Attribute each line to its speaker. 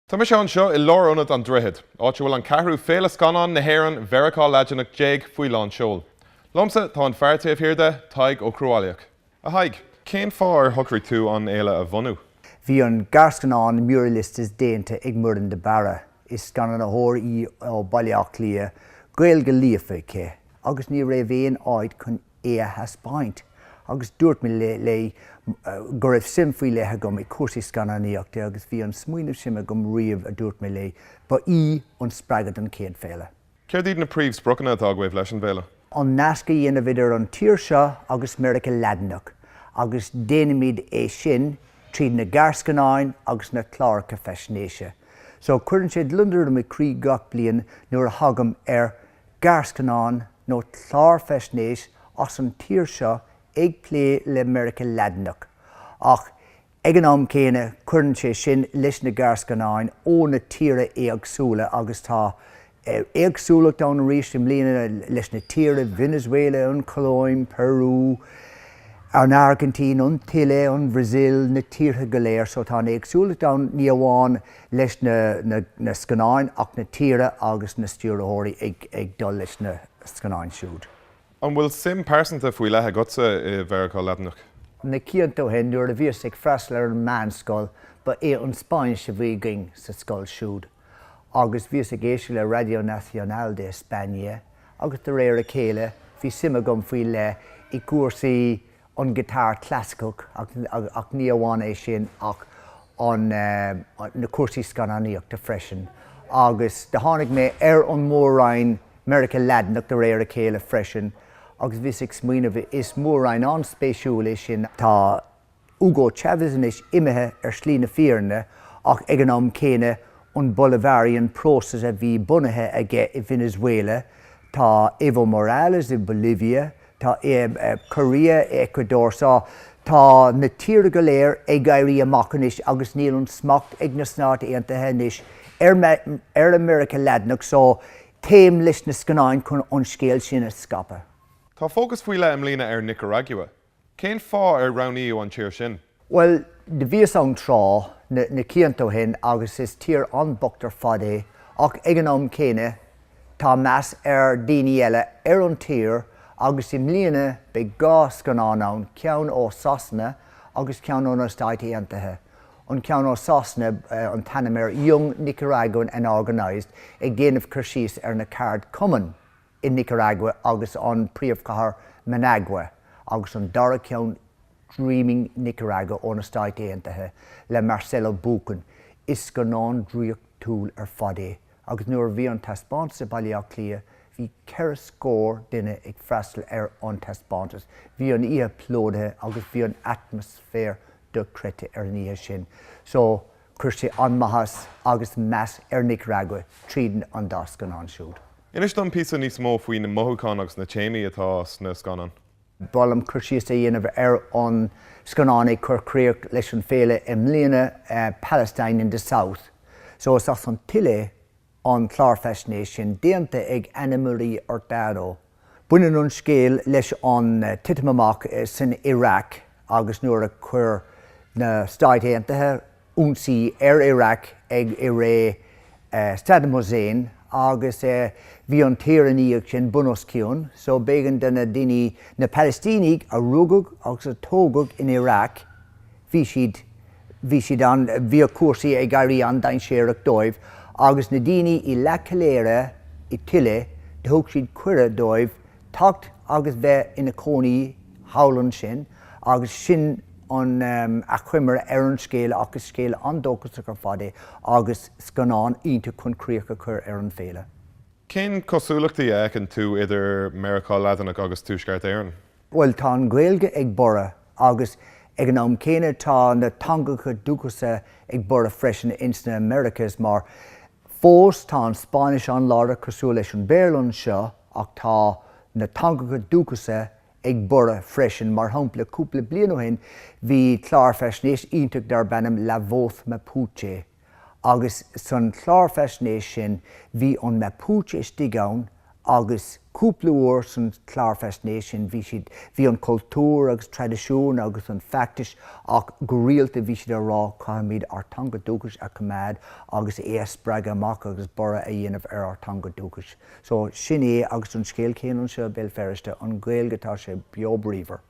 Speaker 1: Tá mise anseo i Lárionad an Droichid, áit a bhfuil an ceathrú Féile Scannán na hÉireann Mheiriceá Laidineach faoi lán seoil. Liomsa tá an fear taobh thiar de, Tadhg Ó Cruadhlaoich. A Thaidhg, cén fáth ar shocraigh tú an fhéile a bhunú?
Speaker 2: Bhí an gearrscannán Muralistas déanta ag Muireann de Barra. Is scannánaitheoir í ó Baile Átha Cliath, Gaeilge líofa aici, agus ní raibh aon áit chun é a thaispeáint agus dúirt mé léi go raibh suim faoi leith agam i cúrsaí scannánaíochta agus bhí an smaoineamh sin agam riamh, a dúirt mé léi. Ba í an spreagadh don chéad féile.
Speaker 1: Céard iad na príomhspriocanna atá agaibh leis an bhféile?
Speaker 2: An nasc a dhéanamh idir an tír seo agus Meiriceá Laidineach agus déanaimid é sin tríd na gearrscannáin agus na cláracha faisnéise. So cuireann sé gliondar i mo chroí gach bliain nuair a thagaim ar gearrscannán nó clár faisnéis as an tír seo ag plé le Meiriceá Laidineach, ach ag an am céanna cuireann sé sin leis na gearrscannáin ó na tíortha éagsúla agus tá éagsúlacht ann arís i mbliana leis na tíortha, Venezuela, an Cholóim, Peru, an Airgintín, an tSile, an Bhrasaíl, na tíortha go léir so tá an éagsúlacht ann ní amháin leis na scannáin ach na tíortha agus na stiúrthóirí ag dul leis na scannáin siúd.
Speaker 1: An bhfuil suim pearsanta faoi leith agatsa i Mheiriceá Laidineach?
Speaker 2: Na cianta ó shin nuair a bhíos ag freastal ar an meánscoil ba é an Spáinnis a bhí againn sa scoil siúd agus bhíos ag éisteacht le Radio Nacional de España agus de réir a chéile bhí suim agam faoi leith i gcúrsaí an giotár clasaiceach ach ní amháin é sin ach an na cúrsaí scannánaíochta freisin agus do tháinig mé ar an mór-roinn Meiriceá Laidineach de réir a chéile freisin agus bhíos ag smaoineamh is mór-roinn an-spéisiúil é sin. Tá Hugo Chavez anois imithe ar shlí na fírinne ach ag an am céanna an Bolivarian process a bhí bunaithe aige i Venezuela, tá Evo Morales i Bolivia, Tá Correa i Ecuador so tá na tíortha go léir ag éirí amach anois agus níl an smacht ag na Stáit Aontaithe anois ar ar Meiriceá Laidineach so téim leis na scannáin chun an scéal sin a scaipeadh.
Speaker 1: Tá fócas faoi leith i mbliana ar Nicaragua. Cén fáth ar roghnaíodh an tír sin?
Speaker 2: Bhuel, do bhíos ann tráth, na cianta ó shin, agus is tír an-bocht ar fad é, ach ag an am céanna, tá meas ar daoine eile ar an tír agus i mbliana beidh 2 scannán ann, ceann ó Sasana agus ceann ó na Stáit Aontaithe. An ceann ó Sasana, an t-ainm air Young Nicaraguan and Organised, ag déanamh cur síos ar na ceardchumainn. i Nicaragua agus an príomhchathair Managua agus an dara ceann Dreaming Nicaragua ó na Stáit Aontaithe le Marcelo Bukin. Is scannán draíochtúil ar fad é agus nuair a bhí an taispeántas i Baile Átha Cliath bhí ceithre scór duine ag freastal ar an taispeántas. Bhí an oíche plódaithe agus bhí an atmaisféar dochreidte ar an oíche sin. So Chuir sé an-mhaitheas agus meas ar Nicaragua tríd an dá scannán siúd.
Speaker 1: Inis dom píosa níos mó faoi na mothúcháin agus na téamaí atá sna scannáin.
Speaker 2: Ba mhaith liom cur síos a dhéanamh ar an scannán ag cur críoch leis an féile i mbliana, Palestine in the South. So is as an tSile an clár faisnéis sin, déanta ag Ana Maria Hurtado. Baineann an scéal leis an titim amach san Iraq agus nuair a chuir na Stáit Aontaithe ionsaí ar Iraq ag i ré Saddam Hussein agus bhí an tír ina dhiaidh sin bun os cionn so b'éigean do na daoine, na Palaistínigh a rugadh agus a tógadh in Iraq, Bhí siad, bhí siad an, bhíodh cúrsaí ag éirí an-dainséarach dóibh agus na daoine i La Calera i tSile, do thug siad cuireadh dóibh teacht agus bheith ina cónaí thall ansin agus sin an achoimre ar an scéal ach is scéal an-dóchasach ar fad é agus scannán iontach chun críoch a chur ar an féile.
Speaker 1: Cén cosúlachtaí a fheiceann tú idir Meiriceá Laidineach agus Tuaisceart Éireann?
Speaker 2: Bhuel, tá an Ghaeilge ag borradh agus ag an am céanna tá na teangacha dúchasacha ag borradh freisin ins na Americas mar fós tá an Spáinnis an-láidir cosúil leis an Béarla anseo ach tá na teangacha dúchasacha ag borradh freisin. Mar shampla, cúpla bliain ó shin bhí clár faisnéis iontach darb ainm La Voz Mapuche agus san chlár faisnéis sin bhí an Mapuche istigh ann. Agus cúpla uair san chlár faisnéise sin bhí siad, bhí an cultúr agus traidisiún agus an feachtas ach go rialta bhí siad ag rá caithfimid ár teanga dúchais a choimeád agus é a spreagadh amach agus borradh a dhéanamh ar ár teanga dúchais. So sin é agus an scéal céanna anseo i Béal Feirste, an Ghaeilge tá sé beo bríomhar.